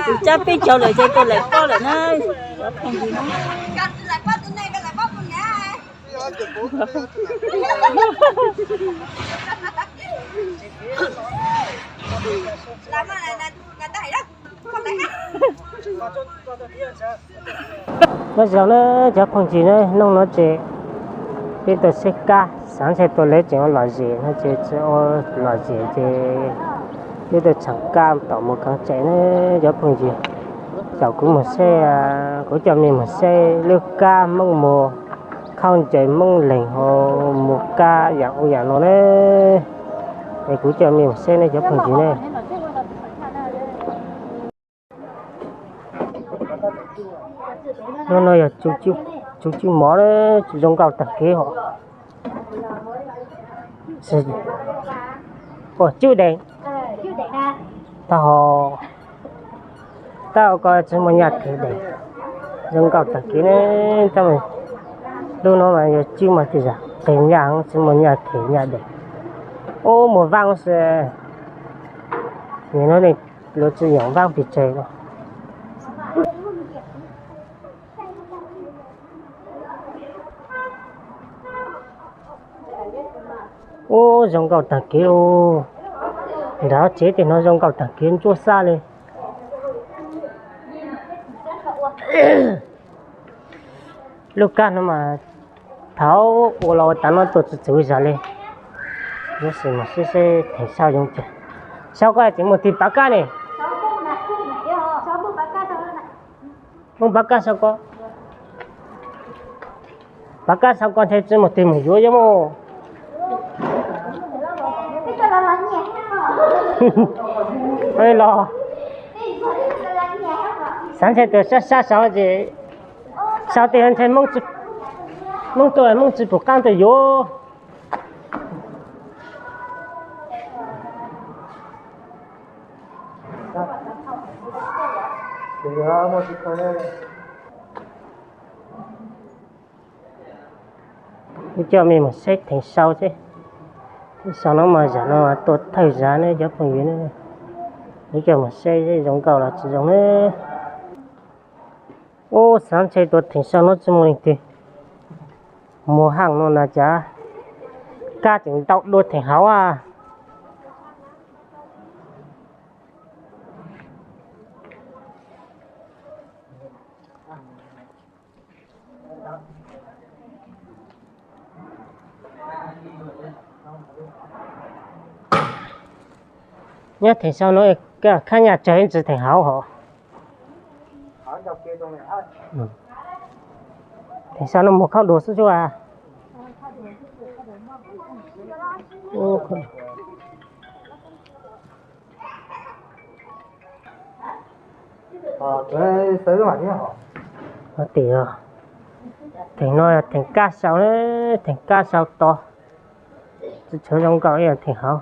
Tus cab peb caug lawm ces tus laim plaub lawm na. Nyob zoo na cov phooj ywg na, hnub no ces peb tuaj saib kab, xav ntshe tuaj lawv tseem ua lom zem no ces tsis ua lom zem ces peb tuaj tsheem kab tom mus kheev tsam na cov phooj ywg. Caum kuv mus saib, kuv coj mej mus saib lub kab Hmoob mus khauj ncaws Hmoob leeg hauv mus kab yam ub yam no na. Es kuv coj mej mus saib ne cov phooj ywg ne. Hnub no yog tsuj cwj mov, zoo nkauj tag kev hos. Ua cwj dees, tag ho tab ko tsis muaj nyaj them dees, zoo nkauj tag kev ne. Tab lub no mas yog cwj mas tej zag qeg nyaj tsis muaj nyaj them nyaj dees. Ub, muaj vaab xwb, nim no luag tsis yoom vaab pes tsawg no. Ub, zoo nkauj tag kev lauj. Nram tsev tej no zoo nkauj tag kev ntsuab xab li. Lub kab no mas thaum ua los ua tas no tuaj txug txug zag li. Yuav xim mus saib saib theem sau zoo cas. Sau ko tseem mus tig pav kab ne. Hmoob pav kab sau ko, pav kab sau ko ntshe tsis mus tig mus yuav yuav mus. Los xav ntshe tus sab sab sau ces sau tej ntshe Hmoob tuaj Hmoob tsis pum qab tuaj yuav. Wb coj mej mus saib theem sau seb, theem sau no mas zam no tuaj thawj zag ne cov phooj ywg ne. Wb coj mus saib zoo nkauj los tsis zoo ne. Ub, xav ntshe tus theem sau no tsis muaj leej twg mus haaj no na cas kab tseem ntau dua theem hauv a. Nyob theem sau no khab nyaj tsawg ntsis theem hauv hos. Theem sau no mus khaub dua xwb tsuas. Tim, theem no theem kab sau, theem kab sau tod, tsis tshua zoo nkauj ib yam theem hauv.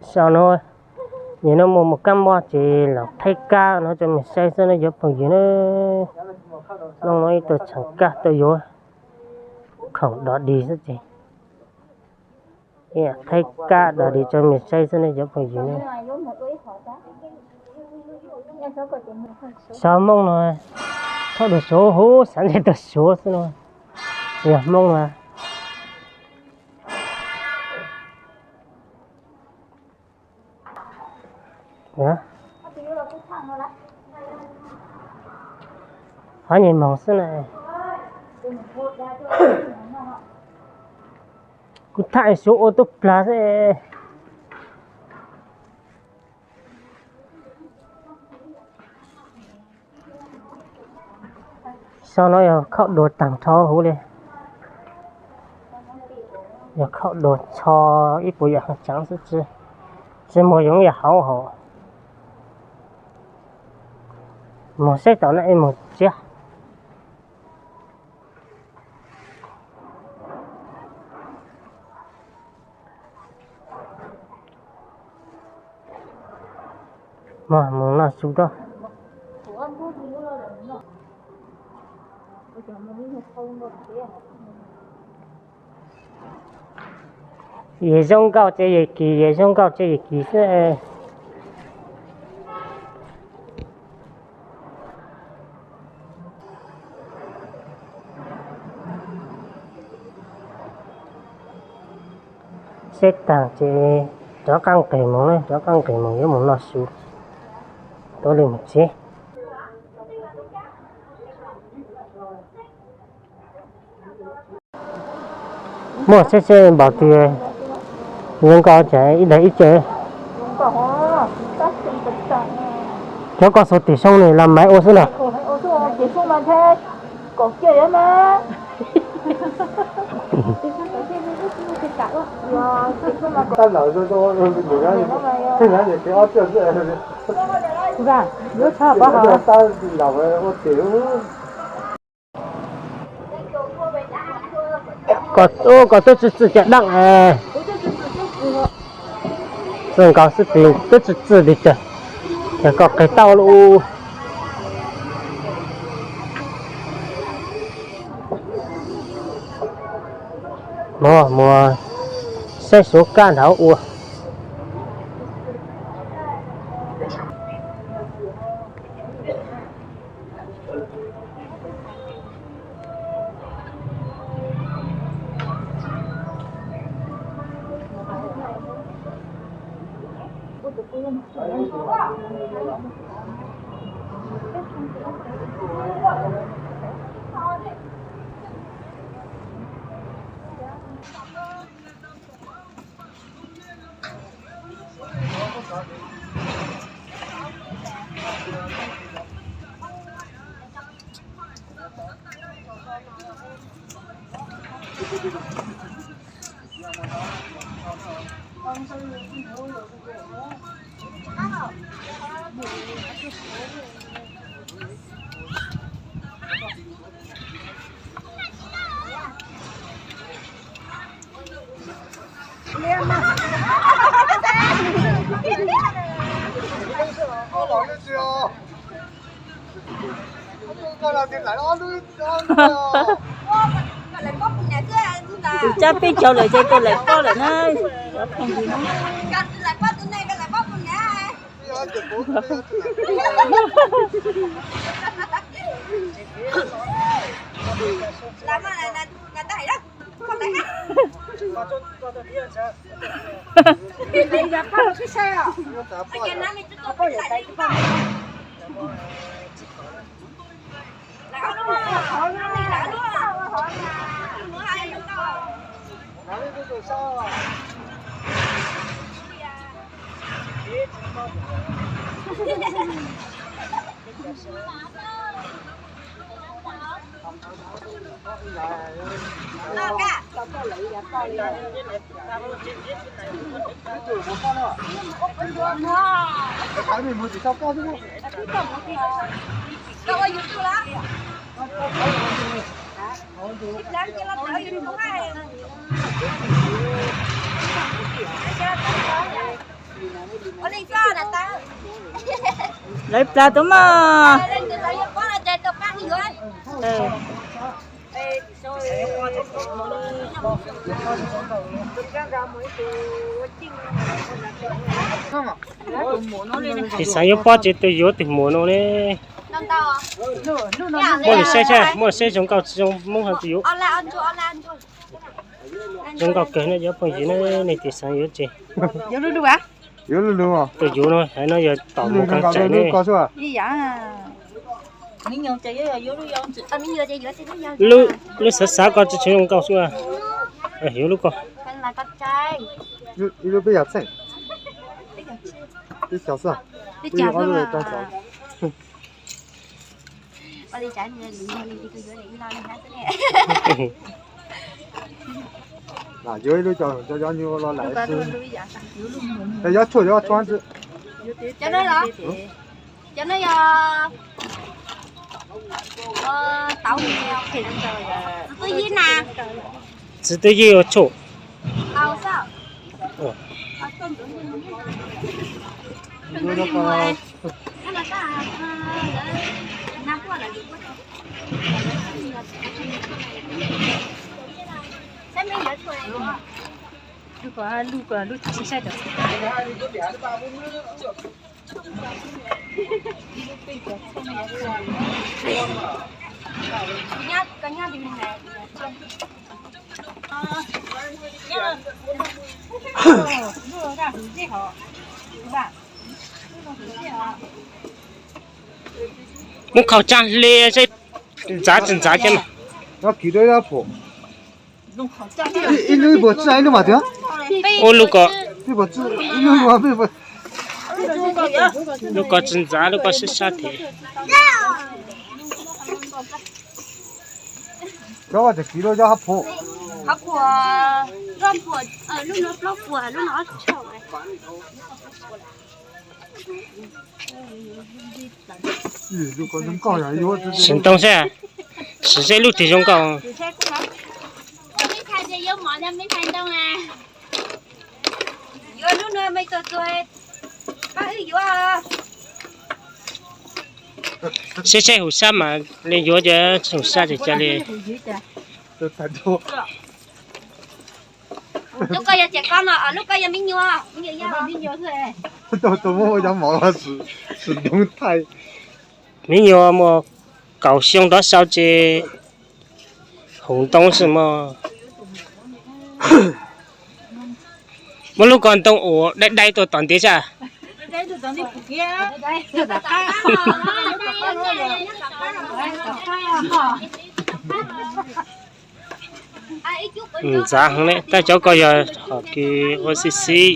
Sau no, nim no muaj mus kab mob ces los thaij kab no rau mej saib xwb na cov phooj ywg na. Hnub no ib tug tsheem kab tuaj yuav khoom dog dig xwb ces thaij kab dog dig rau mej saib xwb ne cov phooj ywg ne. Sau Hmoob no, thaub dua Suav huv, xav ntshe tug Suav xwb no, tsis yog Hmoob no. Qhov nyuag moog xwb na. Kuv tham Suav ua tub plag xwb. Sau no yog khaub dua taag nrho huv li. Yog khaub dua tsho ib puas yam tseev xwb, tsis muaj yoov yam hauv hos. Moog saib tom no es moog tsiab. Moog noj su rau. Yog zoo nkauj ces yog kis, yog zoo nkauj ces yog kis xwb. Seb tag ces rov qab nqis mus na, rov qab nqis mus yuav mus noj su. Tuav li mus tsev. Muaj seb seb npaum twg zoo nkauj ces ib daim ib ce. Cov koj xuas tim soo ne los maiv ua xwb na. Koj twb txi txi caj dab, txi nkaus xwb twb txi txi li cas, ces koj qis tau lawm. Mus, mus saib Suav kab nrad ua. Tus tsab peb caug lawm ces koj laim pob lawm na. Lawv plas tus mog. Tis xaav yuav pob tsev twg yuav tus muam no ne. Muab lug saib saib, muab lug saib zoo nkauj tsis zoo muab hais tus yuav. Zoo nkauj kawg ne cov phooj ywg ne, nej tis xaav yuav tsev. Yuav lug lug. Tus yuav no hais no yog tom mus kav tsam ne. Lub xav xav ko tsis tshua zoo nkauj xwb. Yuav lub ko. Ib lub peb caug txheej. Peb caug xwb. Yuav ib lub cov cov nyuj los lam. Cov tshuaj, cov tshuaj. Cov no yog txiv twj yij na. Txiv twj yij ua tshuaj. Muab khau tsa hle seb ntxav tsis ntxav kiag mas. Ib lub ib puas txwj ib lub mas tiag. Ua lub ko, lub ko tsis ntxav, lub ko sib sab thiab. Cov ua tseem kiv dua cov hav phuam. Siv ntoo seb, siv seb lub twg zoo nkauj. Seb seb hauv sab mas li yuav cov hauv sab ces cia li. Lub ko yog tias koj no, lub ko yog me nyuam, me nyuam yog me nyuam xwb. Tau tau muab ua cov mov los sim ntoo thaij. Me nyuam muaj kaum xyoo rov sau ces hauv ntoo xwb mog. Muab lub ko ntoo uas dai dai tuaj tom ntiaj teb. Ntxav heev ne, tab cov ko yog hom kws ua xib xib.